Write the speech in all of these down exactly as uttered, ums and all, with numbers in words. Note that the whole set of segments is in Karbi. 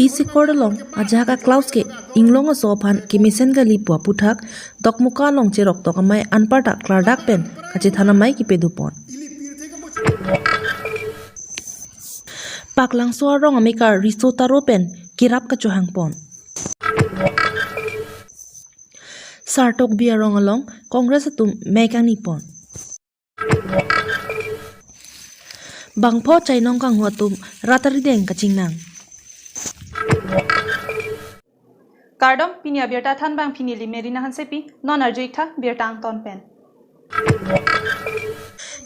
East Sikardi along ajahak a-clouds ke inglong aso aphan kemesen kali pu aputhak, Dokmoka along cheroktok amei anparta klardak pen kachethan amei kepedopon. Paklangso arong amekar riso taro pen kerap kachohangpon. Sartokbi arong along Congress atum mei kangnipon. Bangpho chainong kanghu atum rat arideng kachingnang. Kardom, pini abirta thanbang pini neli Merina Hansepi, non arju-ik tha birta angton pen.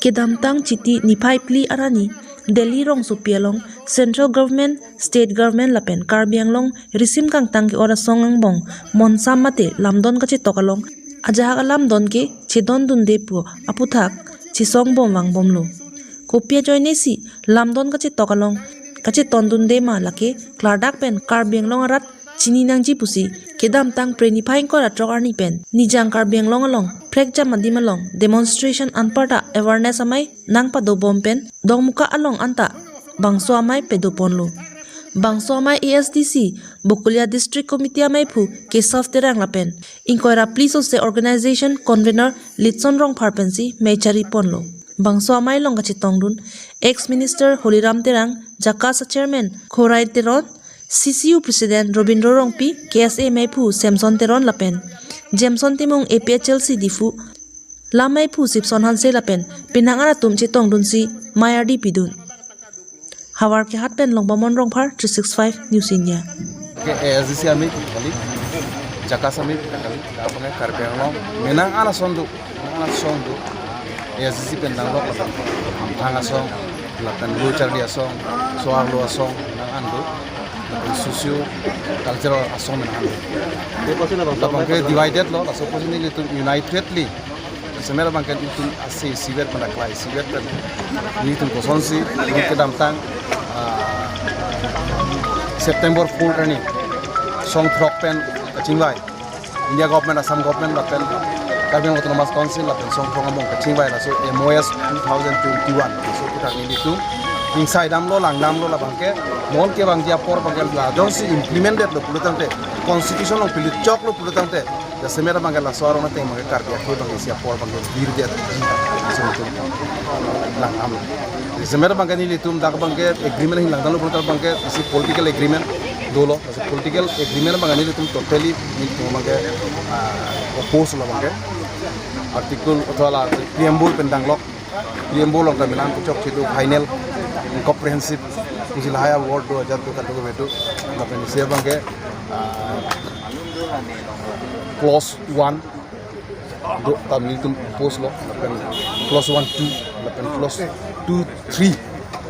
Kedamtang Chiti niphai phli arni Delhi rongsopi along Central Government, State Government lapen Karbi Anglong risim kangtang ke-ot asong angbong monsam mate lamdon kachetok along ajahak alamdon ke chedondunde pu aputhak chesong bom vangbomlo. Kopi ajoinesi lamdon kachetok along kachetondunde ma lake klardak pen Karbi Anglong arat chini nangji pusi kedamtang Phre niphai ingkoi ra throk arni pen Nijang Karbi Anglong along prekjam adim along demonstration anparta awareness amei nangpadobom pen Dokmoka along anta bangso amei pedoponlo. Bangso amei A S D C Bokolia District Committee ameiphu Keshav Terang lapen ingkoi ra phli sose organization convener Litson Rongphar pensi mei chariponlo. Bangso amei along kachetongdun ex minister Holiram Terang, JACAS chairman Khorai Teron, C C U president Robindro Rongpi, K S A meiphu Samson Teron lapen Jameson Timung, A P H L C Diphu, lam meiphu Sipson Hanse lapen penang an atum chetongdunsi mei ardi pidun. Havar Kehat pen Longbamon Rongphar, three six five News India. Ke A S D C amei kali, JACAS amei kali, dak abang ke Karbi Anglong menang an ason do, menang an ason do. A S D C pen danglok lapen Hamphang asong, lapen Lo Charli Asong, So-arlo asong, menang an do, lapen socio cultural asong menang an do. Labang ke divided lo, laso apotsi nelitum unitedly, jasemet abang ke nelitum ase isivet pen daklai isivet pen nelitum kosonsi, neli kedamtang, ah, September four arni song throk pen kachingvai India government, Assam government lapen Karbi Anglong Autonomous Council lapen Songphrong among kachingvai laso M O S two thousand twenty-one. So kita nelitum ingsai damlo, lang damlo, labang ke non kevangji apor abang ke lajongsi implemented lo pulo tangte, constitution along pili choklo pulo tangte, jasemet abang ke laso arong ateng abang ke Karbi akhei abang ke isi apor abang ke virdet. So nelitum lang damlo. Jasemet abang ke nelitum dak abang ke agreement ahin lang damlo pulo tangte abang ke isi political agreement dolo. Laso political agreement abang ke nelitum totally nelitum abang ke, ah, oppose lo abang ke. Article atau la preamble pen danglok. Preamble along kami lang kuchok situ final comprehensive kusi lahai a word do ajat do katu kebetu. Lapen isi abang ke, ah, clause one do ta nelitum oppose lo, lapen clause one two, lapen clause two three.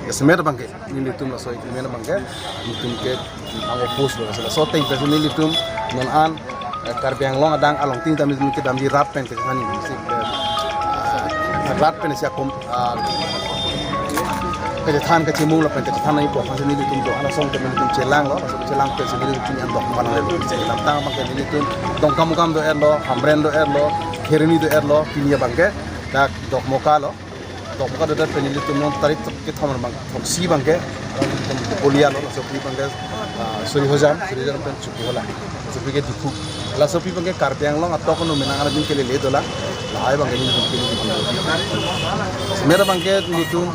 Jasemet abang ke nelitum laso agreement abang ke nelitum ke ang oppose lo. Laso ateng pensi nelitum non an, eh, Karbi Anglong adang along ting ta nelitum kedamji rat pen kechethan ni si, eh, rat pen si akom, ah, kechethan kachimung lapen kechethan nangji apot aphansi nelitum do-an asong ke nelitum chelanglo, laso chelang pensi nelitum chini an Dokmoka nang le. Kedamtang abang ke nelitum Dongkamukam do-etlo, Hamren do-etlo, Kheroni do-etlo, pini abang ke dak Dokmoka lo. Dokmoka dodet pen nelitum non tarik kethom abang, throksi abang ke, Bokolia lo, laso aphi abang ke, ah, Surihojam, Surihojam pen Chokihola, laso aphi ke Diphu, laso aphi abang ke Karbi Anglong atok no menang an abang ke lele dolang, lahai abang ke nelitum ke nelitum. Jasemet abang ke nelitum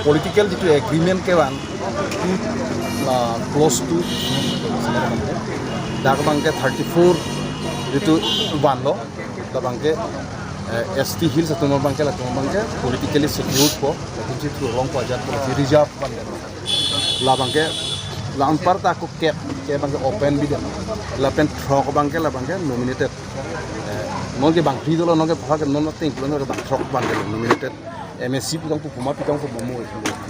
political jitu agreement kevan, two, ah, clause two, dak abang ke thirty-four jitu vanlo, labang ke, eh, S T Hills atum abang ke, latum abang ke politically secured po, latumsi thurlongpo ajat po, si reserve vandet. Labang ke, la anparta ako kep, ke abang ke open bidem. Lapen throk abang ke, labang ke nominated. Eh, non ke bangphli dolo, non ke phak, non ateng pulo, non ke bang throk abang ke nominated. M A C pu tong pu, puma pu tong pu, bomo,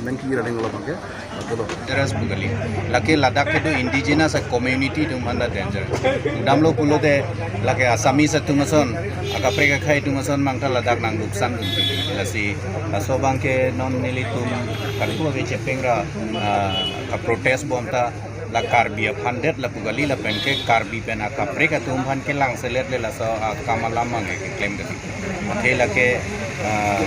men ki ira ding lo abang ke. Teras bugali. Lake Ladakh kedo indigenous a community atum aphan ta danger. Damlo pulote lake Assamese atum ason, akaprek akhei atum ason mangta Ladakh nang luksan dun. Lasi laso abang ke non nelitum kartu ave chepeng ra, ah, ka protest bom ta La Karbi aphan det lapu kali, lapen ke Karbi pen akaprek atum aphan ke langselet le laso akam alam abang ke keklem kali. Athe lake, ah,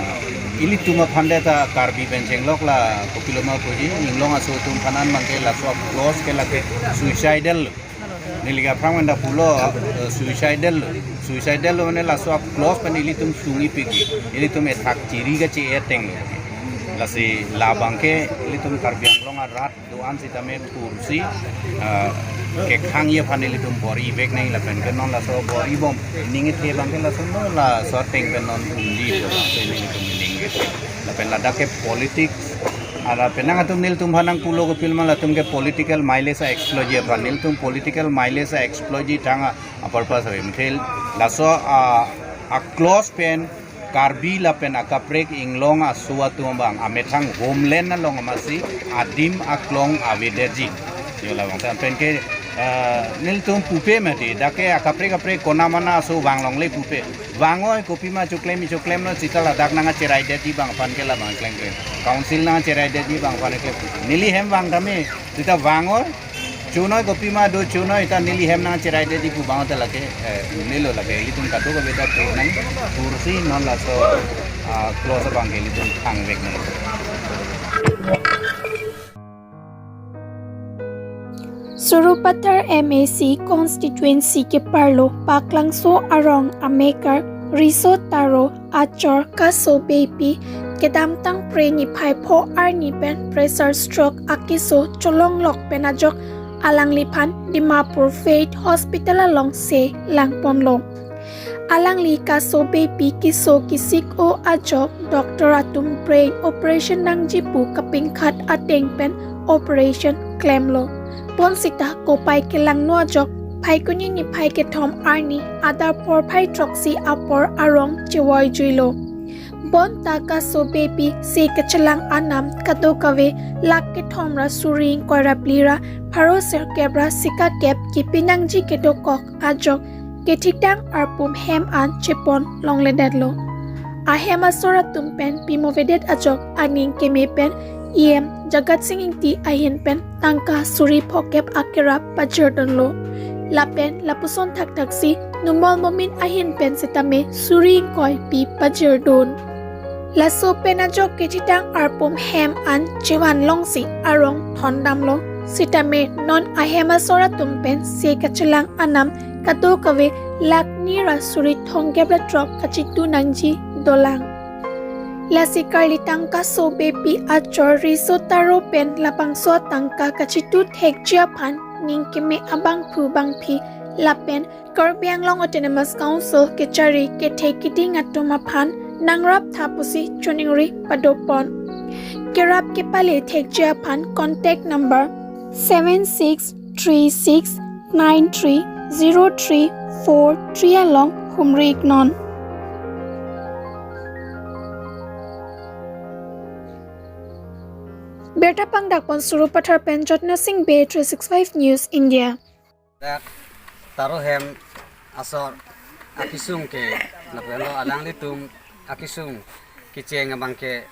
ilitum aphan det ta Karbi pen chenglok la kopiloma puji, Inglong aso atum aphan an abang ke laso clause ke lake suicidal. Neli ke aphrang pen ta pulo, eh, suicidal. Suicidal lo mane laso clause pen ilitum sungji pik, ilitum ethak chiri kache-e ateng lo. Lasi labang ke ilitum Karbi Anglong arat do-an sitame kursi, eh, kekhangji aphan ilitum bor-ivek nang lapen ke non laso bor-ibom ning ithe abang ke laso non laso ateng pen non undi do laso ilitum ning ithe. Lapen ladak ke politics, ara penang atum nelitum aphan nangpulo kopiloma latum ke political mileage a-exploit ji aphan, nelitum political mileage a-exploit ji tang a-purpose ave. Mthil laso a, a-clause pen Karbi lapen akaprek Inglong aso atum abang amethang homeland along amatsi adim aklong avedetji. Jo labangso pen ke, eh, nelitum pupe mati, dak ke akaprek kaprek kona mana aso vang longle pupe. Vangoi, kopima choklem choklem lo, sita ladak nangcheraidetji abang aphan ke labang klem klem. Council nangcheraidetji abang aphan klem. Neli hem vang tame, sita vangoi, chonoi, kopima do chonoi, ta neli hem nangcheraidetji pu abang ta lake, eh, neli lo lake, ilitum kadokave ta thek nang, kursi non laso, ah, clause abang ke ilitum thangvek nang. Sarupathar M A C constituency keparlo Paklangso arong amekar Riso Taro achor Kaso Beypi kedamtang Phre niphai pho arni pen pressure stroke akeso cholonglok pen ajok alangliphan Dimapur Faith Hospital along se langponlo. Alangli Kaso Beypi keso kesik-o ajok doctor atum brain operation nangji pu kapingkhat ateng pen operation klemlo. Bonsita kopai kelangno ajok Phaikuni niphai kethom arni adap porphai throksi apor arong chevoijuilo. Bonta Kaso Beypi se kachelang anam kadokave lakh kethom ra suri ingkoi ra phli ra pharo sirkep ra sikakep kepi nangji kedokok ajok kethitang arpum hem an chepon longledetlo. Ahem asor atum pen pimovedet ajok aning keme pen E M Jagat Sing Engti ahin pen tangka suri phokep akerap pajirdunlo. Lapen lapuson thakthaksi Numal Momin ahin pen sitame suri ingkoi pi pajirdun. Laso pen ajok kethitang arpum hem an chevan longsi arong thondamlo. Sitame non ahem asor atum pen se kachelang anam kadokave lakh ni ra suri thomkep ra throk kachitu nangji dolang. Lasi karli tangka Kaso Beypi achor Riso Taro pen labangso atangka kachitu thekji aphan ning keme abangphu bangphi lapen Karbi Anglong Autonomous Council kechari kethe keding atum aphan nangrap tha pusi choningri padopon. Kerap kepale thekji aphan contact number seven six three six nine three zero three four three along humri iknon. Birta pangdakpon Sarupathar pen Jotna Sing Bey, three six five News India. Dak Taro hem asor akesung ke, lapen lo alanglitum akesung kecheng abang ke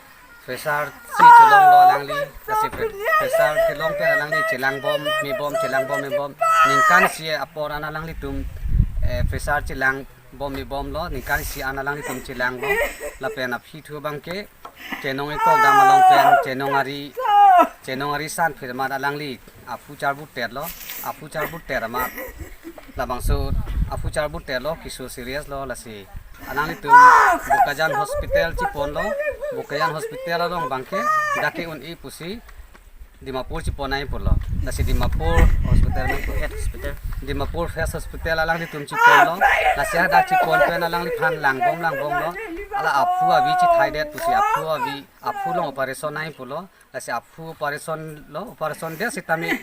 pressure si cholonglo alangli, lasi pre-, pressure kelong pen alangli chelangbom mebom, chelangbom mebom. Ningkan isi apor an alanglitum, eh, pressure chelangbom mebomlo, ningkan isi an alanglitum chelangbom. Lapen aphi thu abang ke chenong ikok dam along pen chenong ari, chenong ari san phir amat alangli aphu charbutterlo, aphu charbutterlo amat. Labangso aphu charbutterlo, keso serious lo, lasi alanglitum Bokajan Hospital cheponlo, Bokajan Hospital along abang ke dak ke un-e pusi Dimapur chepon nangji pulo. Lasi Dimapur Hospital, Dimapur Head Hospital. Dimapur Head Hospital alanglitum cheponlo. Lasi hadak chepon pen alangliphan langbom langbomlo. Hala aphu avi chethaidet pusi aphu avi, aphu along operation nangji pulo. Lasi aphu operation lo, operation det sitame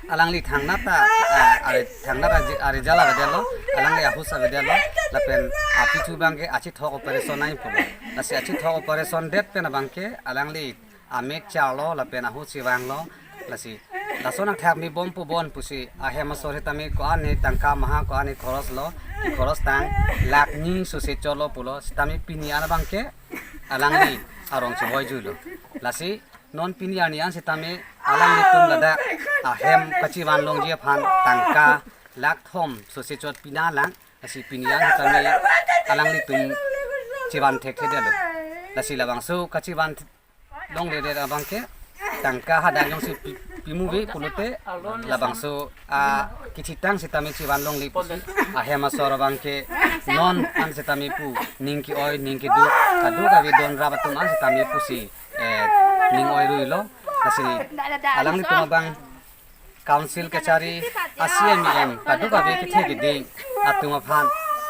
alangli thangnat ta, ah, are thangnat ta ari jala avedetlo, alangli ahus avedetlo, lapen aphi thu abang ke achethok operation nangji pulo. Lasi achethok operation det pen abang ke alangli amek charlo, lapen ahut si vanglo, lasi laso nangthak mebom pu bon pusi ahem asor sitame ko-an ne tangka maha, ko-an ne khoros lo, khoros tang lakh ni sose cholo pulo, sitame pini an abang ke alangli arong chevoijuilo. Lasi Non pini arni an sitame alanglitum ladak ahem kachivan longji aphan tangka lakh thom sose chot pina lang, lasi pini an sitame alanglitum chivan thekthedetlo. Lasi labangso kachivan longledet abang ke tangka hadak jongsi pi-, pimuve pulote labangso akichitang sitame chivan longle pusi ahem asor abang ke non an sitame pu ning ke-oi ning keduk kadokave don rap atum an sitame pusi, eh, ning-oi ruilo. Lasi alanglitum abang council kachari, a C M, E M kadokave kethe keding atum aphan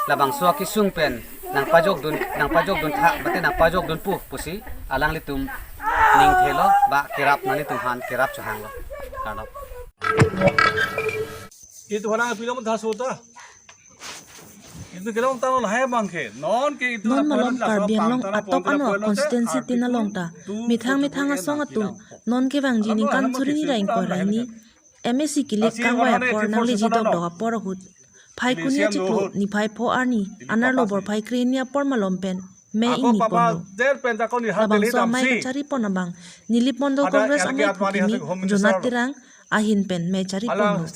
labangso akesung pen nangpajokdun, nangpajokdun tha, mate nangpajokdun pu pusi alanglitum ning thelo ba kerap nanglitum aphan kerap chohanglo. Kardom. Itu orang bilang mentah sota. Itu kita orang tahu lah, hai bangke. Non ke itu Non laporan malom lah, Karbi Anglong pangtang atop pangtang ano pangtang constituency pangtang tin along ta, tu methang methang asong atum non kevangji ningkan suri ni ra ingkoi ra hini M A C kilik kangvai apor nangleji dokdok apor ahut, Phaikuni achiklo niphai pho arni Anerlo Borphai kre-hini apor malom pen mei ingni ponlo. Labangso amei kachari pon abang Nilip Mondol Congress amei phu kimi Jonat Terang ahin pen mei chari ponlo.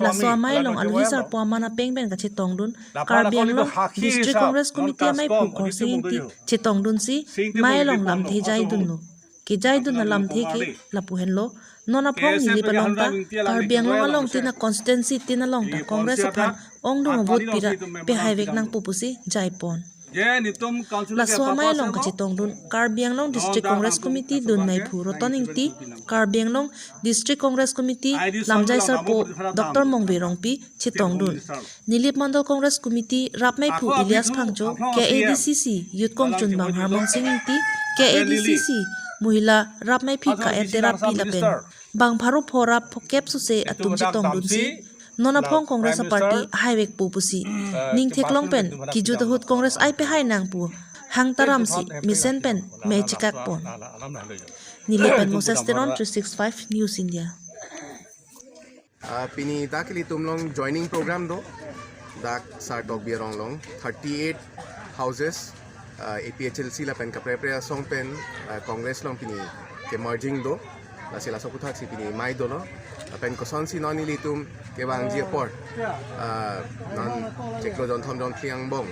Laso amei along alohi sarpo aman apeng pen kachetongdun Karbi Anglong District Congress Committee amei phu Khorsing Ingti chetongdunsi mei along lamthe jaidunlo. Kejaidun alamthe ke lapu henlo, non aphong Nilip along ta Karbi Anglong along tin a constituency tin along ta Congress aphan ongdung a vote pira pehaivek nangpo pusi jaipon. Laso amei along kachetongdun Karbi Anglong District Congress Committee dun meiphu Roton Ingti, Karbi Anglong District Congress Committee lamjai sarpo Doctor Mongve Rongpi chetongdun. Nilip Mondol Congress Committee rap meiphu Elias Phangcho, K A D C C Youth Kongchunbang Harmon Sing Ingti, K A D C C Mohila rap meiphi Ka-et Terappi lapen bang pharo pho ra phokep sose atum chetongdunsi non aphong Congress a party haivekpo pusi ning theklong pen kejut ahut Congress ai pehai nang pu hang taramsi mesen pen mei chekak pon. Nilip pen Moses Teron, three six five News India. Ah, pini dak ilitum along joining program do. Dak Sar Tokbi arong along thirty-eight houses, ah, A P H L C lapen kaprepre asong pen, ah, Congress along pini ke-merging do. Lasi laso aputhak si pini mei dolo. Lapen kosonsi non ilitum kevangji apor, ah, non chiklo jonthom jonphli angbong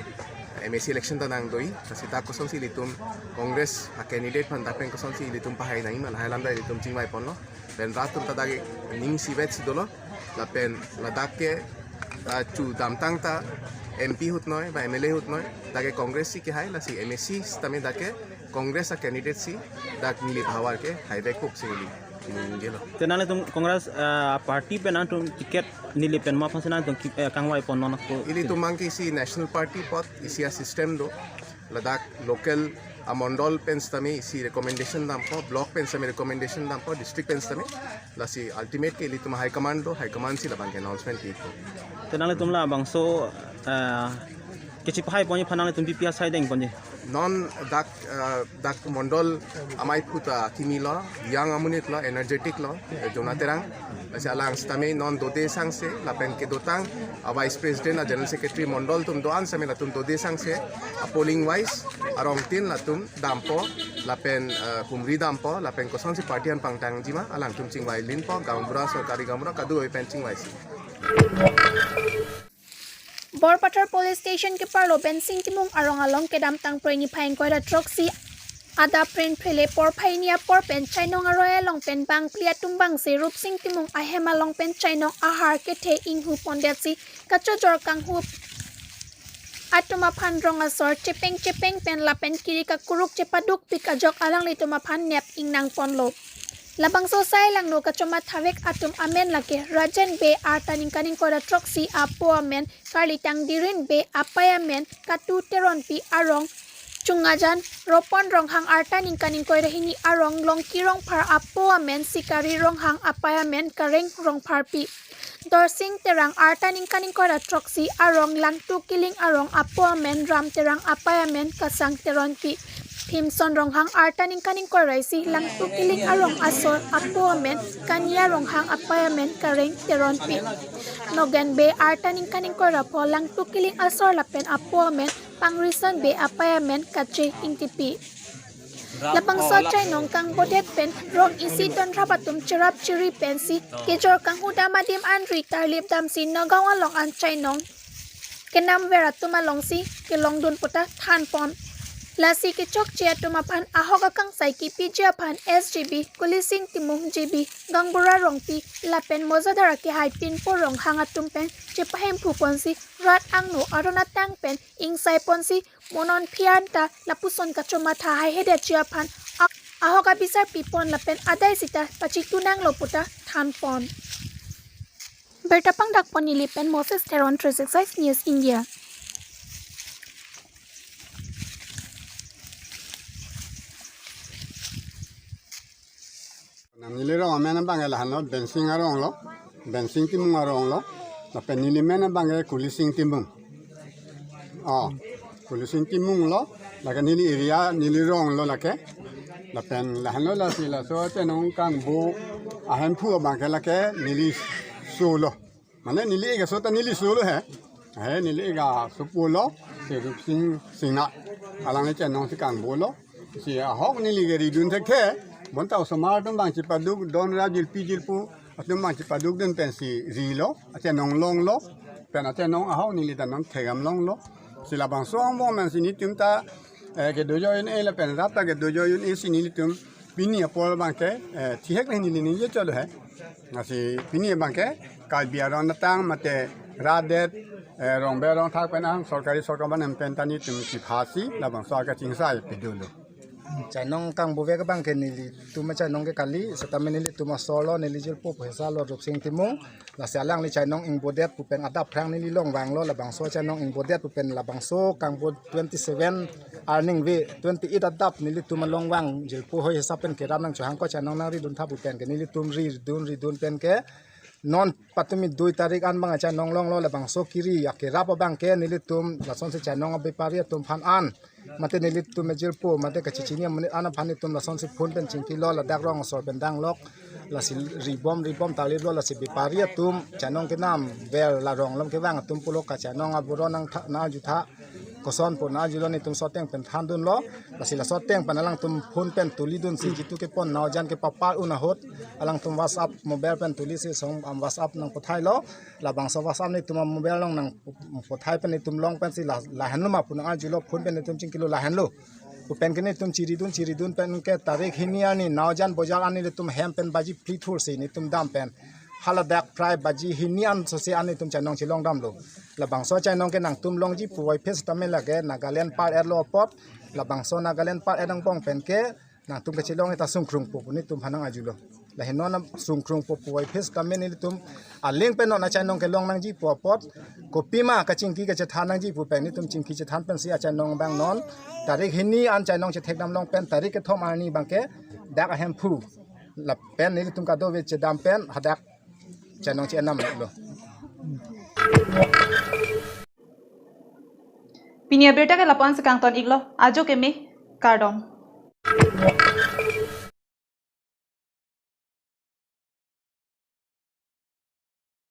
M A C election ta nangdoi. Lasi dak kosonsi ilitum Congress a candidate aphan dak pen kosonsi ilitum pahai nangji ma lahai alam ta ilitum chingvai ponlo. Pen rat atum ta dak ke ning isivet si dolo. Lapen ladak ke, ah, chu damtang ta M P ahut noi ba M L A ahut noi. Dak ke Congress si kehai, lasi M A C sitame dak ke Congress a candidate si dak Nilip ahavar ke haivekpo pusi neli ningjelo. Te nanglitum Congress, ah, party pen nangtum ticket Nilip pen ma aphansi nangtum ki, eh, kangvai pon non ako. Ilitum abang ke isi national party apot isi a system do. Ladak local amondol pen sitame isi recommendation dampo, block pen sitame recommendation dampo, district pen sitame. Lasi ultimate ke ilitum high command do, high command si labang ke announcement pipo. Te nanglitum labangso, eh, kachipahai ponji aphan nanglitum P P R side deng ponji. Non dak, eh, dak mondol amei phu ta kimi lo, young amonit lo, energetic lo, eh, Jonat Terang. Lasi alang sitame non dode sangse, lapen kedotang a vice president, a general secretary mondol atum do-an sitame latum dode sangse, a polling wise arong tin latum dampo, lapen, eh, humri dampo, lapen kosonsi party an pangtangji ma alangtum chingvai linpo, gaonbura, sorkari gaonbura kadokave pen chingvaisi. Borpathar Police Station keparlo Bensing Timung arong along kedamtang Phre niphai ingkoi ra throksi adap Phre phre le porphai hini apor pen chainong aroi along pen bangphli atum abangsi Rupsing Timung ahem along pen chainong ahar kethe inghu pondetsi kachojor kanghu atum aphan rong asor chepeng chepeng pen lapen kiri kakuruk chepadukpik ajok alanglitum aphan nep ingnang ponlo. Labangso asai langno kachomathavek atum amen lake Rajen Bey arta ningkan ingkoi ra throksi apo amen, karlitang Dirin Bey apei amen, Katu Teronpi arong Chungajan, Ropon Ronghang arta ningkan ingkoi ra hini arong Longki Rongphar apo amen, Sikari Ronghang apei amen, Kareng Rongpharpi. Dorsing Terang arta ningkan ingkoi ra throksi arong Langtu Kiling arong apo amen Ram Terang apei amen Kasang Teronpi. Phimson Ronghang arta ningkan ingkoi ra isi Langtu Kiling arong asor apo amen Kania Ronghang apei amen Kareng Teronpi. Nogen Bey arta ningkan ingkoi ra pho Langtu Kiling asor lapen apo amen Pangrison Bey apei amen Kache Ingtipi. Labangso chainong kangbodet pen rong isi donrap atum cherap cheri pensi kejor kanghudam adim anri tarlip damsi Nagaon along an chainong kenamver atum alongsi kelongdun puta thanpon. Lasi kechokche atum aphan ahok akangsai kipiji aphan S G B Kulising Timung, G B Gangbura Rongpi lapen mojadar akehai Pinpo Ronghang atum pen chepahemphu ponsi rat angno aron atang pen ingsai ponsi mo non phi-an ta lapuson kachomatha haihedetji aphan a-, ahok abisar pipon lapen adai sita pachiktu nanglo puta thanpon. Birta pangdakpon neli pen Moses Teron, three six five News India. Nang neli rong amen abang lahenlo, Bensing arong lo, Bensing Timung arong lo, lapen neli men abang Kulising Timung. Oh, Kulising Timung lo, lake neli area neli rong lo lake. Lapen lahenlo lasi laso chainong kangbo ahemphu abang ke lake neliso lo. Mane neli ik aso ta neliso lo he. He neli ik asopo lo, si Rupsing Singna. Alangli chainong si kangbo lo. Si ahok neli ke ridun thekthe. Bonta osomar atum abang chepaduk, don ra jirpi jirpo atum abang chepadukdun pensi rilo, achainong longlo, pen achainong ahok neli ta non thekdam longlo. Si labangso angbong pensi nelitum ta, eh, kedo ajoine lapen rat ta kedo ajoine si nelitum pini apor abang ke, eh, thihek le neli ningje cholo he. Lasi pini abang ke Karbi aron atang mate rat det, eh, rongbe rongthak pen an sorkari sorkar ban em pen ta nelitum chiphasi labangso akachingsai pidunlo. Chainong kangbovek abang ke nelitum achainong ke kali, setame nelitum asor lo, neli jirpo pu hesa lo Rupsing Timung, lasi alangli chainong ingbodet pu pen adap phrang neli longvanglo, labangso chainong ingbodet pu pen labangso kangbo twenty seven arningve, twenty eight adap nelitum alongvang jirpo hoi hesa pen kerap nangchohang ko chainong nangridun tha pu pen ke nelitum ridun ridun pen ke non patumi dui tarik an abang achainong longlo, labangso kiri akerap abang ke nelitum lasonsi chainong abepari atum aphan an mate nelitum ejirpo mate kachechini amonit an aphan nelitum lasonsi phone pen chingkilo, ladak rong asor pen danglok, lasi ribom ribom tarliplo, lasi bepari atum chainong kenamver la rong along kevang atum pulo kachainong aburon nangtha, nangju tha, koson pu nangjulo nelitum soteng pen thandunlo, lasi lasoteng pen alangtum phone pen tulidunsi jitu kepon naojan kepapar un ahut alangtum WhatsApp mobile pen tulisi song am WhatsApp nangpathailo, labangso WhatsApp nelitum mobile along nangpathai pen nelitum long pensi la, lahenlo ma pu nangjulo, phone pen nelitum chingkilo lahenlo pu pen ke nelitum chiridun chiridun pen ke tarik hini arni naojan bojar arni nelitum hem pen baji phli thursi nelitum dam pen haladak phrai baji hini an sose an nelitum chainong chelongdamlo. Labangso chainong ke nangtum longji puvoiphit setame lake Nagaland par-etlo apot, labangso Nagaland par-et angbong pen ke nangtum kachelong eta sungkrungpo pu nelitum aphan nangjulo. Lahenlo na sungkrungpo puvoiphit setame nelitum aling pen non achainong kelong nangji pu apot, kopima kachingki kachethan nangji pu pen nelitum chingki chethan pensi achainong abang non tarik hini an chainong chethekdam long pen tarik kethom arni abang ke dak ahemphu lapen nelitum kadokave chedam pen hadak chainong che-endamlo. Pini abirta ke lapu-an si kangton iklo, ajo keme, kardom.